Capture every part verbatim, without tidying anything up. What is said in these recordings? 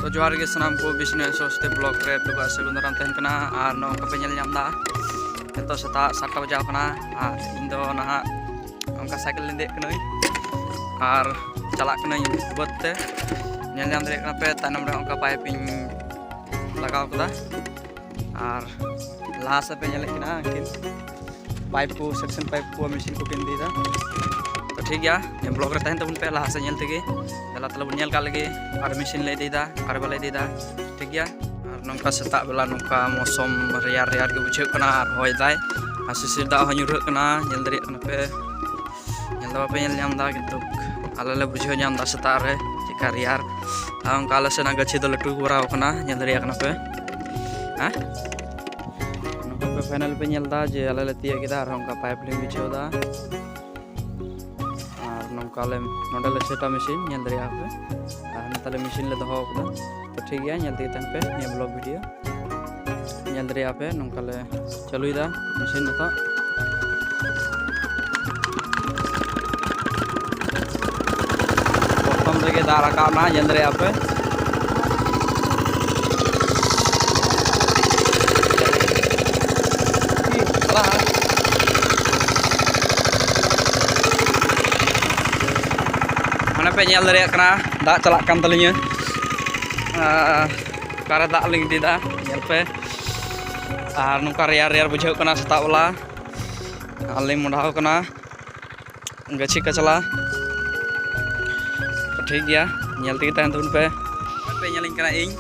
ᱛᱚ ᱡᱚᱦᱟᱨ ᱜᱮ ᱥᱟᱱᱟᱢ ᱠᱚ, ᱵᱤᱥᱱᱩ ᱥᱚᱨᱚᱥᱚᱛᱤ ᱵᱞᱚᱜ ᱨᱮ ᱟᱯᱮ ᱠᱚᱣᱟᱜ ᱥᱟᱹᱜᱩᱱ ᱫᱟᱨᱟᱢ ᱛᱟᱦᱮᱱ ᱠᱟᱱᱟ᱾ ᱟᱨ ᱱᱚᱜᱼᱚᱭ ᱱᱚᱝᱠᱟ ᱯᱮ ᱧᱮᱞ ᱧᱟᱢ ᱮᱫᱟ, ᱱᱤᱛᱚᱜ ᱥᱮᱛᱟᱜ ᱥᱟᱛᱴᱟ ᱵᱟᱡᱟᱣ ᱠᱟᱱᱟ᱾ ᱟᱨ ᱤᱧ ᱫᱚ ᱱᱟᱦᱟᱜ ᱚᱱᱠᱟ ᱥᱟᱭᱠᱮᱞ ᱞᱤᱧ ᱫᱮᱡ ᱠᱟᱹᱱᱟᱹᱧ ᱟᱨ ᱪᱟᱞᱟᱜ ᱠᱟᱹᱱᱟᱹᱧ ᱵᱟᱹᱫᱽ ᱛᱮ᱾ ᱧᱮᱞ ᱧᱟᱢ ᱫᱟᱲᱮᱭᱟᱜ ᱠᱟᱱᱟ ᱯᱮ, ᱛᱟᱭᱱᱚᱢ ᱨᱮ ᱚᱱᱠᱟ ᱯᱟᱭᱤᱯ ᱤᱧ ᱞᱟᱜᱟᱣ ᱠᱟᱫᱟ᱾ ᱟᱨ ᱞᱟᱦᱟ ᱥᱮᱫ ᱯᱮ ᱧᱮᱞᱮᱫ ᱠᱟᱱᱟ, ᱩᱱᱠᱤᱱ ᱯᱟᱭᱤᱯ ᱠᱚ, ᱥᱮᱠᱥᱚᱱ ᱯᱟᱭᱤᱯ ᱠᱚ, ᱢᱮᱥᱤᱱ ᱠᱚ ᱠᱤᱱ ᱤᱫᱤᱭᱮᱫᱟ᱾ ᱛᱚ ᱴᱷᱤᱠ ᱜᱮᱭᱟ, ᱱᱤᱭᱟᱹ ᱵᱞᱚᱜ ᱨᱮ ᱛᱟᱦᱮᱱ ᱛᱟᱵᱚᱱ ᱯᱮ ᱞᱟᱦᱟ ᱥᱮᱫ ᱧᱮᱞ ᱛᱮᱜᱮ᱾ ᱫᱮᱞᱟ ᱛᱟᱦᱞᱮ ᱵᱚᱱ ᱧᱮᱞ ᱠᱟᱜ ᱞᱮᱜᱮ, ᱚᱠᱟᱨᱮ ᱢᱮᱥᱤᱱ ᱞᱮ ᱤᱫᱤᱭᱮᱫᱟ, ᱚᱠᱟᱨᱮ ᱵᱟᱞᱮ ᱤᱫᱤᱭᱮᱫᱟ᱾ ᱴᱷᱤᱠ ᱜᱮᱭᱟ, ᱟᱨ ᱱᱚᱝᱠᱟ ᱥᱮᱛᱟᱜ ᱵᱮᱞᱟ ᱱᱚᱝᱠᱟ ᱢᱳᱥᱚᱢ ᱨᱮᱭᱟᱲ ᱨᱮᱭᱟᱲ ᱜᱮ ᱵᱩᱡᱷᱟᱹᱜ ᱠᱟᱱᱟ, ᱟᱨ ᱦᱚᱭ ᱫᱟᱭ, ᱟᱨ ᱥᱤᱥᱤᱨ ᱫᱟᱜ ᱦᱚᱸ ᱧᱩᱨᱦᱟᱹᱜ ᱠᱟᱱᱟ᱾ ᱧᱮᱞ ᱫᱟᱲᱮᱭᱟᱜ ᱠᱟᱱᱟ ᱯᱮ, ᱧᱮᱞ ᱫᱚ ᱵᱟᱯᱮ ᱧᱮᱞ ᱧᱟᱢ ᱮᱫᱟ, ᱠᱤᱱᱛᱩ ᱟᱞᱮ ᱞᱮ ᱵᱩᱡᱷᱟᱹᱣ ᱧᱟᱢ ᱮᱫᱟ ᱥᱮᱛᱟᱜ ᱨᱮ ᱪᱮᱫᱠᱟ ᱨᱮᱭᱟᱲ᱾ ᱟᱨ ᱚᱱᱠᱟ ᱟᱞᱮ ᱥᱮᱱᱟᱜ ᱜᱟᱹᱪᱷᱤ ᱫᱚ ᱞᱟᱹᱴᱩ ᱜᱮ ᱵᱷᱚᱨᱟᱣ ᱠᱟᱱᱟ, ᱧᱮᱞ ᱫᱟᱲᱮᱭᱟᱜ ᱠᱟᱱᱟ ᱯᱮ᱾ ᱦᱮᱸ, ᱱᱚᱝᱠᱟ ᱯᱮ ᱯᱷᱟᱭᱱᱟᱞ ᱯᱮ ᱧᱮᱞ ᱮᱫᱟ ᱡᱮ ᱟᱞᱮ ᱞᱮ ᱛᱤᱭᱟᱹᱜ ᱠᱮᱫᱟ᱾ ᱟᱨ ᱚᱱᱠᱟ ᱯᱟᱭᱤᱯ ᱞᱤᱧ ᱵᱤᱪᱷᱟᱹᱣ ᱮᱫᱟ, ᱟᱨ ᱱᱚᱝᱠᱟ ᱞᱮ, ᱱᱚᱸᱰᱮ ᱞᱮ ᱥᱮᱴᱟ ᱢᱮᱥᱤᱱ, ᱧᱮᱞ ᱫᱟᱲᱮᱭᱟᱜᱼᱟ ᱯᱮ᱾ ᱟᱨ ᱱᱚᱛᱮ ᱞᱮ ᱢᱮᱥᱤᱱ ᱞᱮ ᱫᱚᱦᱚ ᱟᱠᱟᱫᱟ᱾ ᱛᱚ ᱴᱷᱤᱠ ᱜᱮᱭᱟ, ᱧᱮᱞ ᱛᱮᱜᱮ ᱛᱟᱦᱮᱱ ᱯᱮ ᱱᱤᱭᱟᱹ ᱵᱞᱚᱜ ᱵᱷᱤᱰᱤᱭᱳ᱾ ᱧᱮᱞ ᱫᱟᱲᱮᱭᱟᱜᱼᱟ ᱯᱮ, ᱱᱚᱝᱠᱟ ᱞᱮ ᱪᱟᱹᱞᱩᱭᱮᱫᱟ ᱢᱮᱥᱤᱱ ᱱᱤᱛᱚᱜ᱾ ᱯᱨᱚᱛᱷᱚᱢ ᱨᱮᱜᱮ ᱫᱟᱜ ᱨᱟᱠᱟᱵ ᱮᱱᱟ, ᱧᱮᱞ ᱫᱟᱲᱮᱭᱟᱜᱼᱟ ᱯᱮ᱾ ᱢᱟᱱᱮ ᱯᱮ ᱧᱮᱞ ᱫᱟᱲᱮᱭᱟᱜ ᱠᱟᱱᱟ, ᱫᱟᱜ ᱪᱟᱞᱟᱜ ᱠᱟᱱ ᱛᱟᱹᱞᱤᱧᱟ᱾ ᱟᱨ ᱚᱠᱟᱨᱮ ᱫᱟᱜ ᱞᱤᱧ ᱤᱫᱤᱭᱮᱫᱟ, ᱧᱮᱞ ᱯᱮ᱾ ᱟᱨ ᱱᱚᱝᱠᱟ ᱨᱮᱭᱟᱲ ᱨᱮᱭᱟᱲ ᱵᱩᱡᱷᱟᱹᱜ ᱠᱟᱱᱟ ᱥᱮᱛᱟᱜ ᱵᱮᱞᱟ᱾ ᱟᱨ ᱞᱤᱧ ᱢᱚᱰᱟᱣ ᱠᱟᱱᱟ ᱜᱟᱹᱪᱷᱤ ᱠᱟᱪᱞᱟ᱾ ᱛᱚ ᱴᱷᱤᱠ ᱜᱮᱭᱟ, ᱧᱮᱞ ᱛᱮᱜᱮ ᱛᱟᱦᱮᱱ ᱛᱟᱵᱚᱱ ᱯᱮ᱾ ᱯᱮ ᱧᱮᱞᱤᱧ ᱠᱟᱱᱟ ᱤᱧ,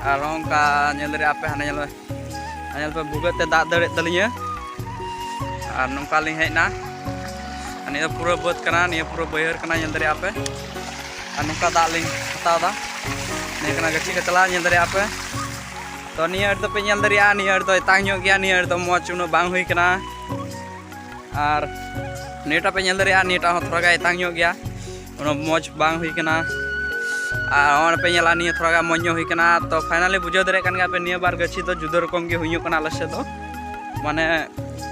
ᱟᱨ ᱱᱚᱝᱠᱟ ᱧᱮᱞ ᱫᱟᱲᱮᱭᱟᱜᱼᱟ ᱯᱮ, ᱦᱟᱱᱮ ᱧᱮᱞ ᱯᱮ, ᱦᱟᱱᱮ ᱧᱮᱞ ᱯᱮ, ᱵᱷᱩᱜᱟᱹᱜ ᱛᱮ ᱫᱟᱜ ᱫᱟᱹᱲᱮᱫ ᱛᱟᱹᱞᱤᱧᱟ᱾ ᱟᱨ ᱱᱚᱝᱠᱟ ᱞᱤᱧ ᱦᱮᱡ ᱮᱱᱟ᱾ ᱟᱨ ᱱᱤᱭᱟᱹ ᱫᱚ ᱯᱩᱨᱟᱹ ᱵᱟᱹᱫᱽ ᱠᱟᱱᱟ, ᱱᱤᱭᱟᱹ ᱯᱩᱨᱟᱹ ᱵᱟᱹᱭᱦᱟᱹᱲ ᱠᱟᱱᱟ, ᱧᱮᱞ ᱫᱟᱲᱮᱭᱟᱜᱼᱟ ᱯᱮ᱾ ᱟᱨ ᱱᱚᱝᱠᱟ ᱫᱟᱜ ᱞᱤᱧ ᱦᱟᱛᱟᱣ ᱮᱫᱟ᱾ ᱱᱤᱭᱟᱹ ᱠᱟᱱᱟ ᱜᱟᱹᱪᱷᱤ ᱠᱟᱪᱞᱟ, ᱧᱮᱞ ᱫᱟᱲᱮᱭᱟᱜᱼᱟ ᱯᱮ᱾ ᱛᱚ ᱱᱤᱭᱟᱹ ᱟᱹᱰᱤ ᱫᱚᱯᱮ ᱧᱮᱞ ᱫᱟᱲᱮᱭᱟᱜᱼᱟ, ᱱᱤᱭᱟᱹ ᱟᱹᱰᱤ ᱫᱚ ᱮᱛᱟᱝ ᱧᱚᱜ ᱜᱮᱭᱟ, ᱱᱤᱭᱟᱹ ᱟᱹᱰᱤ ᱫᱚ ᱢᱚᱡᱽ ᱩᱱᱟᱹᱜ ᱵᱟᱝ ᱦᱩᱭ ᱠᱟᱱᱟ᱾ ᱟᱨ ᱱᱤᱭᱟᱹᱴᱟᱜ ᱯᱮ ᱧᱮᱞ ᱫᱟᱲᱮᱭᱟᱜᱼᱟ, ᱱᱤᱭᱟᱹᱴᱟᱜ ᱦᱚᱸ ᱛᱷᱚᱲᱟ ᱜᱟᱱ ᱮᱛᱟᱝ ᱧᱚᱜ ᱜᱮᱭᱟ, ᱩᱱᱟᱹᱜ ᱢᱚᱡᱽ ᱵᱟᱝ ᱦᱩᱭ ᱠᱟᱱᱟ᱾ ᱟᱨ ᱱᱚᱜᱼᱚᱭ ᱯᱮ ᱧᱮᱞᱟ, ᱱᱤᱭᱟᱹ ᱛᱷᱚᱲᱟ ᱜᱟᱱ ᱢᱚᱡᱽ ᱧᱚᱜ ᱦᱩᱭ ᱠᱟᱱᱟ᱾ ᱛᱚ ᱯᱷᱟᱭᱱᱟᱞᱤ ᱵᱩᱡᱷᱟᱹᱣ ᱫᱟᱲᱮᱭᱟᱜ ᱠᱟᱱ ᱜᱮᱭᱟ ᱯᱮ, ᱱᱤᱭᱟᱹ ᱵᱟᱨ ᱜᱟᱹᱪᱷᱤ ᱫᱚ ᱡᱩᱫᱟᱹ ᱨᱚᱠᱚᱢ ᱜᱮ ᱦᱩᱭᱩᱜ ᱠᱟᱱᱟ ᱟᱞᱮ ᱥᱮᱫ ᱫᱚ, ᱢᱟᱱᱮ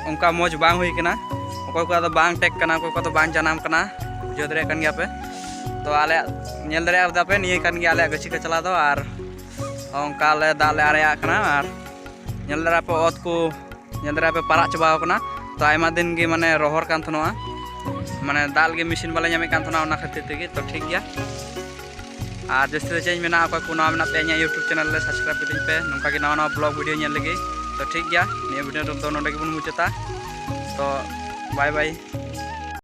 ᱚᱱᱠᱟ ᱢᱚᱡᱽ ᱵᱟᱝ ᱦᱩᱭ ᱠᱟᱱᱟ᱾ ᱚᱠᱚᱭ ᱠᱚᱣᱟᱜ ᱫᱚ ᱵᱟᱝ ᱴᱮᱠ ᱠᱟᱱᱟ, ᱚᱠᱚᱭ ᱠᱚᱣᱟᱜ ᱫᱚ ᱵᱟᱝ ᱡᱟᱱᱟᱢ ᱠᱟᱱᱟ, ᱵᱩᱡᱷᱟᱹᱣ ᱫᱟᱲᱮᱭᱟᱜ ᱠᱟᱱ ᱜᱮᱭᱟ ᱯᱮ᱾ ᱛᱚ ᱟᱞᱮᱭᱟᱜ ᱧᱮᱞ ᱫᱟᱲᱮᱭᱟᱜ ᱠᱟᱱ ᱯᱮ, ᱱᱤᱭᱟᱹ ᱠᱟᱱ ᱜᱮᱭᱟ ᱟᱞᱮᱭᱟᱜ ᱜᱟᱹᱪᱷᱤ ᱠᱟᱪᱞᱟ ᱫᱚ᱾ ᱟᱨ ᱚᱱᱠᱟ ᱞᱮ ᱫᱟᱜ ᱞᱮ ᱟᱨᱮᱡᱟᱜ ᱠᱟᱱᱟ᱾ ᱟᱨ ᱧᱮᱞ ᱫᱟᱲᱮᱭᱟᱜ ᱯᱮ ᱚᱛ ᱠᱚ, ᱧᱮᱞ ᱫᱟᱲᱮᱭᱟᱜ ᱯᱮ ᱯᱟᱨᱟᱜ ᱪᱟᱵᱟᱣ ᱠᱟᱱᱟ᱾ ᱛᱚ ᱟᱭᱢᱟ ᱫᱤᱱ ᱜᱮ ᱢᱟᱱᱮ ᱨᱚᱦᱚᱲ ᱠᱟᱱ ᱛᱟᱦᱮᱱᱚᱜᱼᱟ, ᱢᱟᱱᱮ ᱫᱟᱜ ᱞᱟᱹᱜᱤᱫ ᱢᱮᱥᱤᱱ ᱵᱟᱞᱮ ᱧᱟᱢᱮᱫ ᱠᱟᱱ ᱛᱟᱦᱮᱱᱟ, ᱚᱱᱟ ᱠᱷᱟᱹᱛᱤᱨ ᱛᱮᱜᱮ᱾ ᱛᱚ ᱴᱷᱤᱠ ᱜᱮᱭᱟ᱾ ᱟᱨ ᱡᱟᱹᱥᱛᱤ ᱫᱚ ᱪᱮᱫ ᱤᱧ ᱢᱮᱱᱟ, ᱚᱠᱚᱭ ᱠᱚ ᱱᱟᱣᱟ ᱢᱮᱱᱟᱜ ᱯᱮᱭᱟ ᱤᱧᱟᱹᱜ YouTube channel ᱨᱮ, subscribe ᱠᱟᱹᱛᱤᱧ ᱯᱮ ᱱᱚᱝᱠᱟ ᱜᱮ ᱱᱟᱣᱟ ᱱᱟᱣᱟ vlog video ᱧᱮᱞ ᱞᱟᱹᱜᱤᱫ᱾ ᱛᱚ ᱴᱷᱤᱠ ᱜᱮᱭᱟ, ᱱᱤᱭᱟᱹ video ᱫᱚ ᱱᱚᱰᱮ ᱜᱮᱵᱚᱱ ᱢᱩᱪᱟᱹᱫᱟ᱾ ᱛᱚ bye bye᱾